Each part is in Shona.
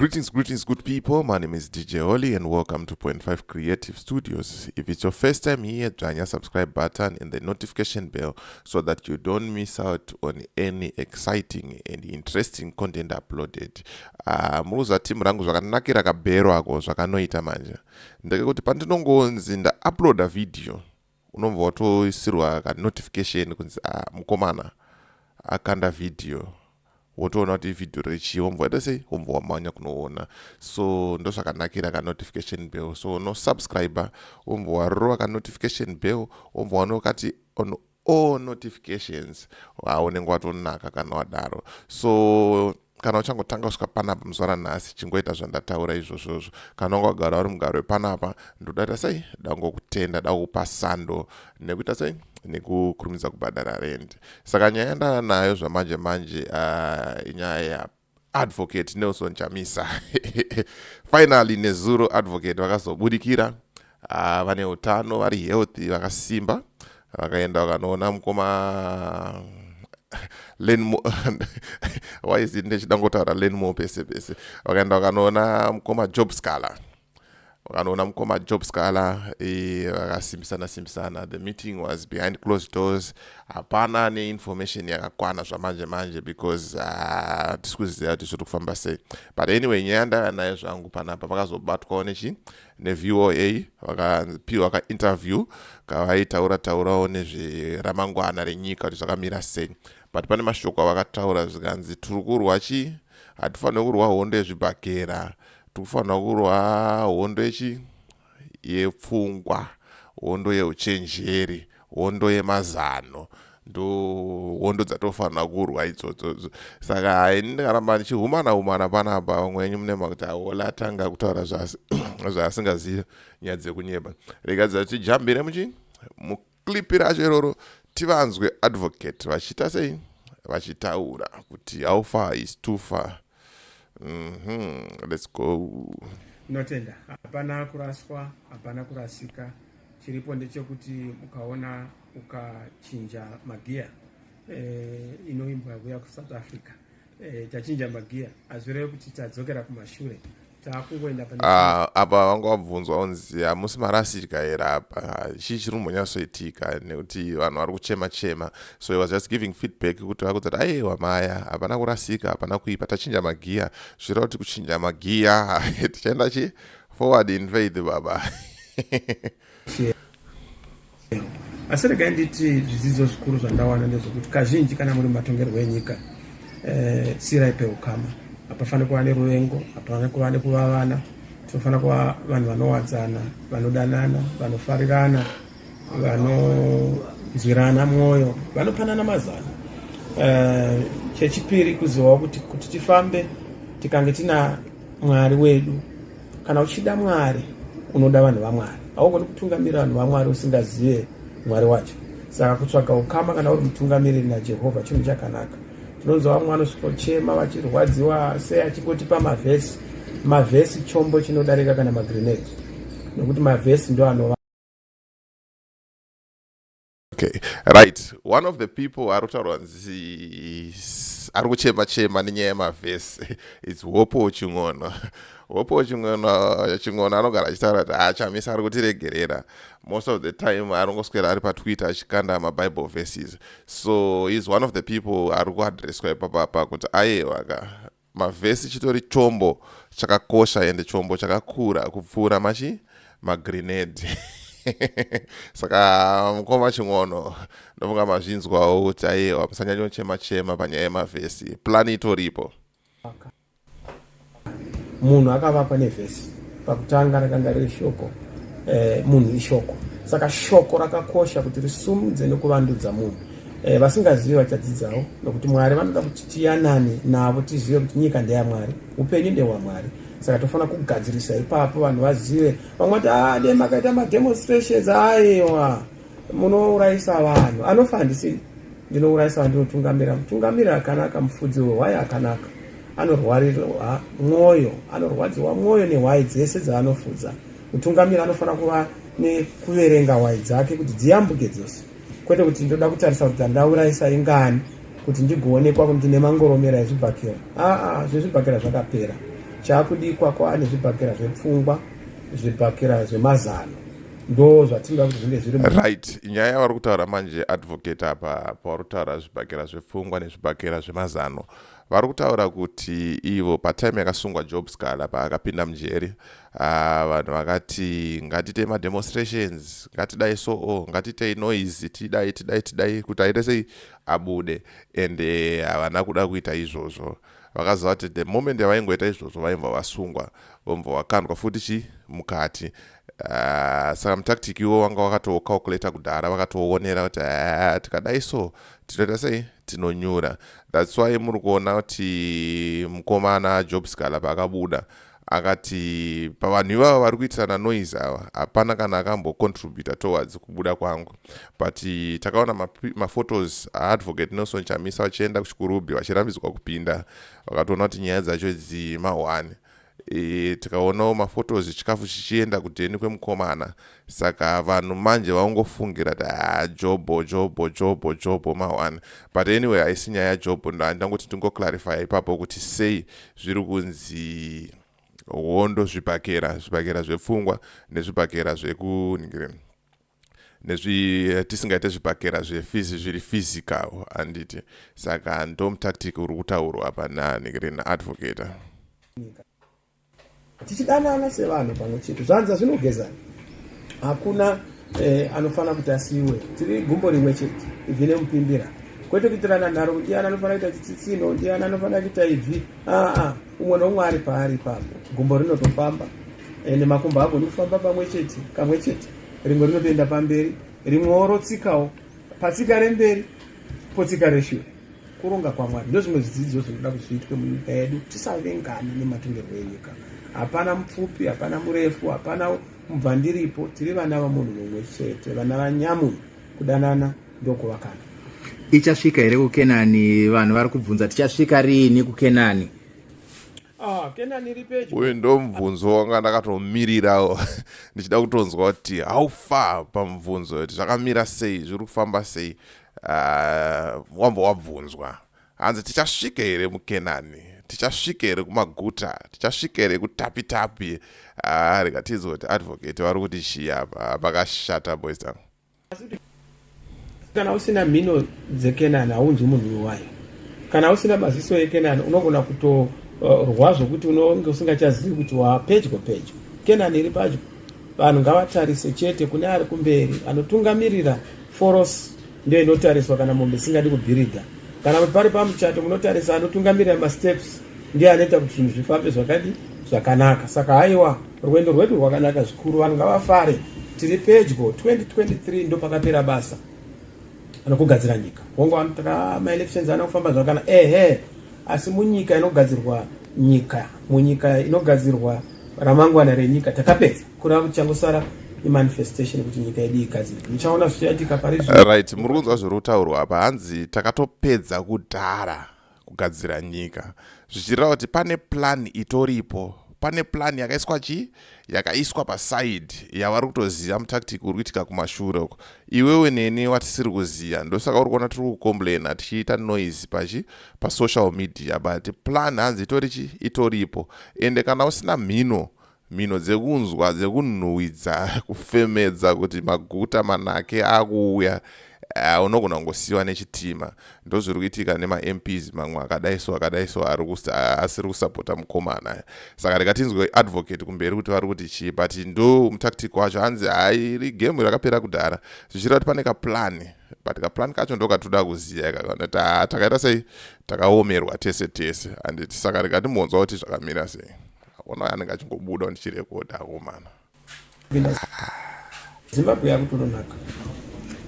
Greetings, greetings, good people. My name is DJ Holly, and welcome to Point 5 Creative Studios. If it's your first time here, join your subscribe button and the notification bell so that you don't miss out on any exciting and interesting content uploaded. Muruza team rangu, zvakanakira kabhero ako zvakanoita manje ndekekuti pandinongonzi ndauploada video, unobva watoisirwa kanotification kunzi, "Ah, mukomana akanda video." Wotoona kuti ivhidhiyo rechii, wobva waita sei? Wobva wamanya kunoona. So ndozvakanakira kanotification bell. So unosubscribe, wobva warova kanotification bell, wobva wanokati on all notifications, unenge watonaka kana wadaro. So kana uchangotanga kusvika panapa muzuva ranhasi, chingoita zvandataura izvozvozvo. Kana wanga wagara uri mugaro wepanapa, ndodaita sei? Dangokutenda, dakupa sando nekuita sei? Nekukurumidza kubhadhara rent. Saka nyaya yandava nayo zvamanje manje, inyaya yaAdvocate Nelson Chamisa. Finally nezuro Advocate vakazobudikira, vane utano, vari healthy, vakasimba. Vakaenda vakanoona mukoma Lenmo. Why is it ndechida ngotaura Lenmo pese pese? Vakaenda vakanoona mukoma Job Sikhala, vakanoona mukoma Job Sikhala, vakasimbisana simbisana. The meeting was behind closed doors. Hapana neinformation yakakwana zvamanje manje because hatisi kuziva kuti zviri kufamba sei. But anyway, nyaya ndava nayo zvangu panapa, vakazobatwawo nechi neVOA, vakapiwa kainterview kavaitaura taurawo nezveramangwana renyika kuti zvakamira sei. But pane mashoko avakataura, zvikanzi tiri kurwa chi hatifaniri kurwa hondo yezvibhakera, tiri kufanira kurwa hondo yechi yepfungwa, hondo yeuchenjeri, hondo yemazano. Ndo hondo dzatofanira kurwa idzodzo. Saka hai, ndikaramba ndichihumana humana panapa, vamwe venyu mune makuti aola atanga kutaura zvaasingazivi, nyaya dzekunyeba. Regadza tijambire muchi muclip racho iroro, tivanzwe Advocate vachiita sei, vachitaura kuti how far is too far. Let's go. Notenda. Hapana kuraswa, hapana kurasika. Chiripo ndechekuti mukaona ukachinja magiya, inoimbwa kuya kuSouth Africa, tachinja magiya, hazvirevi kuti tadzokera kumashure, taakungoenda pane Apa vanga vabvunzwa kunzi, "Hamusi marasika here apa? Chii chiri kumbonyatsoitika nekuti vanhu vari kuchema chema?" So he was just giving feedback kuti vakudza kuti, "Aiwa maya, hapana kurasika, hapana kuipa. Tachinja magiya, zvireva kuti kuchinja magiya tichaenda chi forward in faith, baba." Asi regai nditi zvidzidzo zvikuru zvandawana ndezvekuti kazhinji kana muri mumatongerwo enyika, sirai peukama. Hapafaniri kuva neruvengo, hapafaniri kuva nekuvavana. Tinofanira kuva vanhu vanowadzana, vanodanana, vanofarirana, vanonzwirana mwoyo, vanopanana mazano. Chechipiri kuzivawo kuti tifambe tikange tina Mwari wedu. Kana uchida Mwari, unoda vanhu vaMwari. Haugoni kutungamirira vanhu vaMwari usingazive Mwari wacho. Saka kutsvaga ukama kana uri mutungamiriri naJehovha chinhu chakanaka. Tinonzwa vamwe vanosvikochema vachirwadziwa sei achingotipa mavhesi. Mavhesi chombo chinodarika kana magrenade, nokuti mavhesi ndo anova Okay, right, one of the people ari kutaurwa nzi ari kuchema chema nenyaya yemavhesi is Hopo Chin'ono. Hopo Chin'ono, Chin'ono anogara achitaura kuti aChamisa ari kutiregerera. Most of the time arongoswera ari paTwitter achikanda maBible verses. So he is one of the people ari kuadreswa ipapapa kuti aiwa ka, mavhesi chitori chombo chakakosha ende chombo chakakura kupfuura machi magrenade. Saka mukoma Chin'ono, ndofunga mazvinzwawo kuti aiwa, musanyanyochema chema panyaya yemavhesi, plan itoripo. Munhu akavakwa nevhesi. Pakutanga rakanga riri shoko, munhu ishoko. Saka shoko rakakosha kuti risumudze nekuvandudza munhu. Vasingazivi vachadzidzawo, nokuti Mwari vanoda kuti tiyanane navo, tizive kuti nyika ndeyaMwari, upenyu ndehwaMwari. Saka tofanira kugadzirisa ipapo, vanhu vazive. Vamwe vati, "Ah, de makaita mademonstrations." Aiwa, munourayisa vanhu. Anofa handisi ndinourayisa vanhu, ndinotungamira. Mutungamiri akanaka, mufudzi wehwai akanaka, anorwarirwa mwoyo, anorwadziwa mwoyo nehwai dzese dzaanofudza. Mutungamiri anofanira kuva nekuverenga hwai dzake kuti dziyambuke dzose, kwete kuti ndoda kutarisa kuti dzandaurayisa ingani kuti ndigoonekwa kuti ndine mangoromera ezvibhakera. Aa, zvezvibhakera zvakapera. Chaakudikwa kwaane zvibhakera zvepfungwa, zvibhakera zvemazano, ndo zvatinoda kuti zvinge zviri. Right, nyaya yavari kutaura manje advocate apa, pavari kutaura zvibhakera zvepfungwa nezvibhakera zvemazano, vari kutaura kuti ivo patime yakasungwa Job Sikhala, paakapinda mujeri, vanhu vakati ngatitei mademonstrations, ngatidai, soo ngatitei noise, tidai, tidai, tidai kuti aite sei, abude. Ende havana kuda kuita izvozvo. Vakaziva kuti the moment yavaingoita izvozvo, vaimbva vasungwa, vombva vakandwa futi chi mukati. Saka mutactic iwo vanga vakatocalculata kudhara, vakatoonera kuti tikadai so tinoita sei, tinonyura. That's why muri kuona kuti mukomana Job Sikhala paakabuda akati pavanhu ivava vari kuitirana noise ava, hapana kana akambocontributa towards kubuda kwangu. But takaona maphotos aadvocate Nelson Chamisa vachienda kuChikurubi, vachirambidzwa kupinda. Vakatoona kuti nyaya dzacho idzi ma1. Tikaonawo maphotos chikafu chichienda kudheni kwemukomana. Saka vanhu manje vaungofungira kuti ha, Jobho, Jobho, Jobho, Jobho ma1. But anyway, haisi nyaya yaJobho. Ndangoti ndingoclarify ipapo kuti sei zviri kunzi hondo, zvibhakera, zvibhakera zvepfungwa nezvibhakera zvekuningireni, nezvi tisingaite zvibhakera zvefisi zviri physical, handiti? Saka ndo mutactic uri kutaurwa pananingireni naadvocate. Tichidanana sevanhu pamwe chete, zvanza zvinogezana. Hakuna anofanira kuti asiyiwe. Tiri gumbo rimwe chete, ibvi nemupimbira, kwete kuitirana nharo kuti ndiani anofanira kuita chitsitsino, ndiani anofanira kuita ibvi. Aa, umwe noumwe ari paari ipapo, gumbo rinotofamba. Ende makumbo agoni kufamba pamwe chete kamwe chete. Rimwe rinotoenda pamberi, rimwewo rotsikawo patsika remberi, potsika reshure. Kuronga kwaMwari. Ndozvimwe zvidzidzo zvinoda kuti zviitwe munyika yedu. Tisavengane nematongerwo enyika. Hapana mupfupi, hapana murefu, hapana mubvandiripo. Tiri vana vamunhu mumwe chete, vana vanyamunhu. Kudanana ndokuvakana. Ichasvika here kuKenani? Vanhu vari kubvunza, tichasvika riini kuKenani? Ah, Kenani iri pedyo. Uyu ndo mubvunzo wanga ndakatomirirawo, ndichida kutonzwa kuti how far pamubvunzo kuti zvakamira sei, zviri kufamba sei. Wambva wabvunzwa hanzi tichasvika here muKenani, tichasvika here kumaguta, tichasvika here kutapi tapi? Rega tinzwe kuti advocate vari kuti chii apa. Pakashata, boys tangu. Kana usina mhino dzeKenani, haunzwi munhu wayo. Kana usina maziso eKenani, unogona kutorwa zvokuti unonge usingachazivi kuti wapedyo pedyo. Kenani iri padyo. Vanhu ngavatarise chete kune ari kumberi anotungamirira. Forosi ndio inotariswa kana mombe isingadi kubhiridha. Kana kuti pari pamuchato, munotarisa anotungamirira masteps, ndiye anoita kuti zvinhu zvifambe zvakadi zvakanaka. Saka haiwa, rwendo rwedu rwakanaka zvikuru. Vanhu ngavafare, tiri pedyo. 2023 ndo pakapera basa rokugadzira nyika. Hongu, maelections ana kufamba zvakanaka, ehe, asi munyika inogadzirwa nyika, munyika inogadzirwa ramangwana renyika, takapedza. Kureva kuti changosara imanifestation kuti nyika yedu igadzirwe. Muchaona zvichaitika pari zvino. Right, muri kunzwa zviri kutaurwa apa. Hanzi takatopedza kudhara kugadzira nyika, zvichireva kuti pane plan itoripo, pane plan yakaiswa chii, yakaiswa paside yavari kutoziva, mutactic uri kuitika kumashure uko iwewe neni watisiri kuziva. Ndosaka uri kuona tiri kucomplaina, tichiita noise pachi pasocial media, but plan hanzi itori chi itoripo. Ende kana usina mhino, mhino dzekunzwa, dzekunhuhwidza, kufemedza kuti maguta manake akuuya, unogona kungosiyiwa nechitima. Ndozviri kuitika nemaMPs mamwe akadai so, akadai so, asiri kusapota mukomana. Saka rega tinzwe advocate kumberi kuti vari kuti chii. But ndo mutactic wacho. Hanzi hairi game rakapera kudhara, zvichireva kuti pane kaplan, but kaplan kacho ndo katoda kuziva ikaka. Takaita sei, takaomerwa tese tese, handiti? Saka rega timbonzwa kuti zvakamira sei. Ona anenge achingobuda ndichirekodha akomana. Zimbabwe yakutononaka.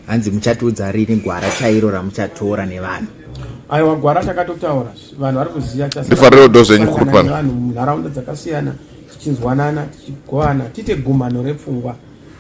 Hanzi muchatiudza rini gwara chairo ramuchatora nevanhu? Aiwa, gwara takatotaura, vanhu vari kuziva. Ndifariro ndo zvenyu kurupana. Vanhu munharaunda dzakasiyana, tichinzwanana, tichigovana, tiite gumano repfungwa,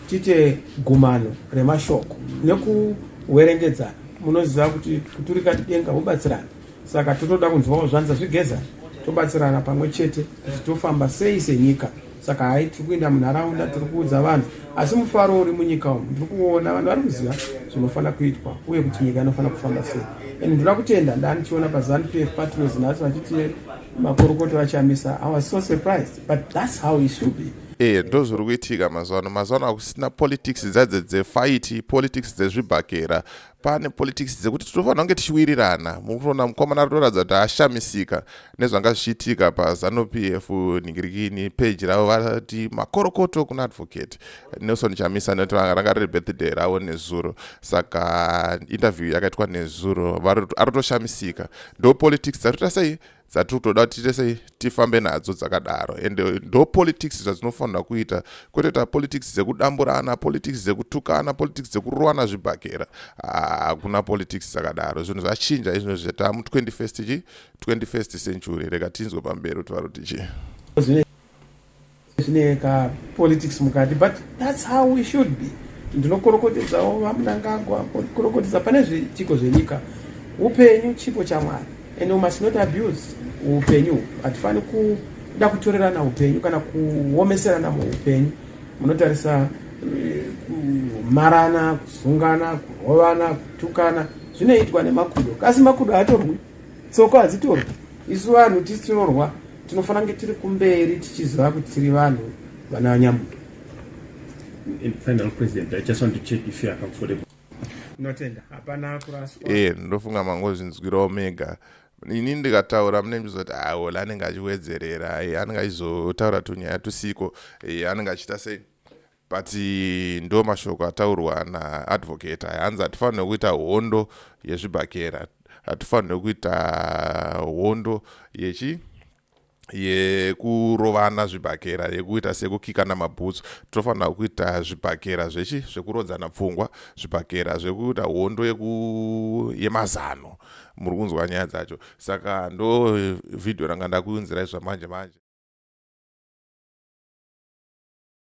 tiite gumano remashoko nekuwerengedzana. Munoziva kuti kuturika denga hubatsirana. Saka totoda kunzwawo zvanza zvigeza, tobatsirana pamwe chete kuti tofamba sei senyika. Saka hai, tiri kuenda munharaunda, tiri kuudza vanhu, asi mufaro uri munyika umu ndiri kuona vanhu vari kuziva zvinofanira kuitwa uye kuti nyika inofanira kufamba sei. And ndoda kutenda, ndandichiona paZANU PF patriots nhasi vachiti Makorokoto aChamisa. I was so surprised, but that's how it should be. Ndo zviri kuitika mazuva ano. Mazuva ano hakusina politics dzadze dzefight, politics dzezvibhakera. Pane politics dzekuti tinofanira kunge tichiwirirana. Mukutoona mukomana ari kutoratidza kuti ashamisika nezvanga zvichiitika paZANU PF ningirikini page ravo. Vati makorokoto kuna Advocate Nelson Chamisa nekuti ranga riri birthday ravo nezuro. Saka interview yakaitwa nezuro, ari kutoshamisika. Ndo politics dzatoita sei, dzatiri kutoda kuti tiite sei, tifambe nadzo dzakadaro. And ndo politics zvadzinofanira kuita, kwete kuita politics dzekudamburana, politics dzekutukana, politics dzekurowana zvibhakera. Hakuna politics dzakadaro. Zvinhu zvachinja izvino, zveta mu21st chi 21st century. Rega tinzwe pamberi kuti vari kuti chii. Zvine kapolitics mukati, but that's how we should be. Ndinokorokotedzawo VaMnangagwa, korokotedza pane zviitiko zvenyika. Upenyu chipo chaMwari and we must not abuse upenyu. Hatifani kuda kutorerana upenyu kana kuomeserana muupenyu. Munotarisa kumarana, kusungana, kurovana, kutukana zvinoitwa nemakudo, kasi makudo haatorwi, tsoko hadzitorwi. Isu vanhu tisi tinorwa, tinofanira kunge tiri kumberi tichiziva kuti tiri vanhu vana nyamunhu. In final, President, I just want to check if you are comfortable. Notenda, hapana kuraswa. Ndofunga mangozvinzwirawo mega. Ini ndikataura munenge muchizoti aola anenge achiwedzerera, anenge achizotaura tunyaya tusiko, anenge achiita sei, but ndo mashoko ataurwa naadvocate aya. Hanzi hatifaniri kuita hondo yezvibhakera, hatifaniri kuita hondo yechi yekurovana zvibhakera, yekuita sekukikana mabhutsu. Tofanira kuita zvibhakera zvechi zvekurodzana pfungwa, zvibhakera zvekuita hondo yemazano. Muri kunzwa nyaya dzacho. Saka ndo vhidhiyo ranga ndakuunzirai zvamanje manje.